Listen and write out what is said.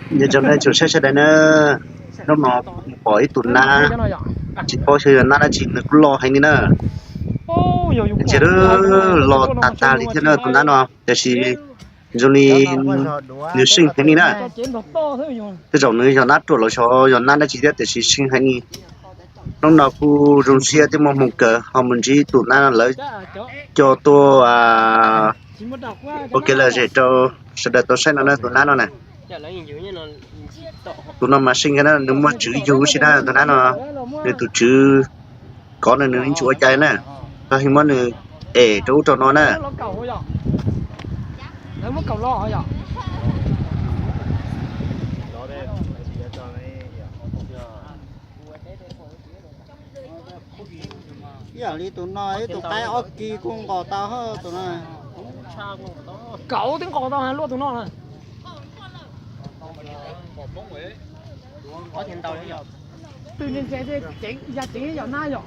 Nyob zoo nej tsoom saib sawv daws na, hnub no pom ib tug nab, tsis paub xyov yog nab dab tsi, nws kuj loj heev li na. Ntsia, loj tag tag li thiab na tus nab no, tiam sis zoo li nws seej heev li na. Tej zaum nws yog nab ruam los xyov yog nab dab tsi thiab, tiam sis seej heev li. Hnub no kuj zoo siab thiab muaj hmoo kawg ho mus ntsib tus nab no lawv coj tuaj ua kev lom zem rau sawv daws tau saib no na tus nab no na. Tus no mas seej na, nws muaj tswv yug si na tus nab no, nws tus tswv kov nws, nws yeej tsis ua cas na. Koj yeej muab nws ev rau ub rau no na. Ib yam li tus no ib tus qaib ob kis kuj nqos tau tus no. Kaum twb nqos tau luaj tus no na. Twb ntse ntse, yog ceev yog nab yom.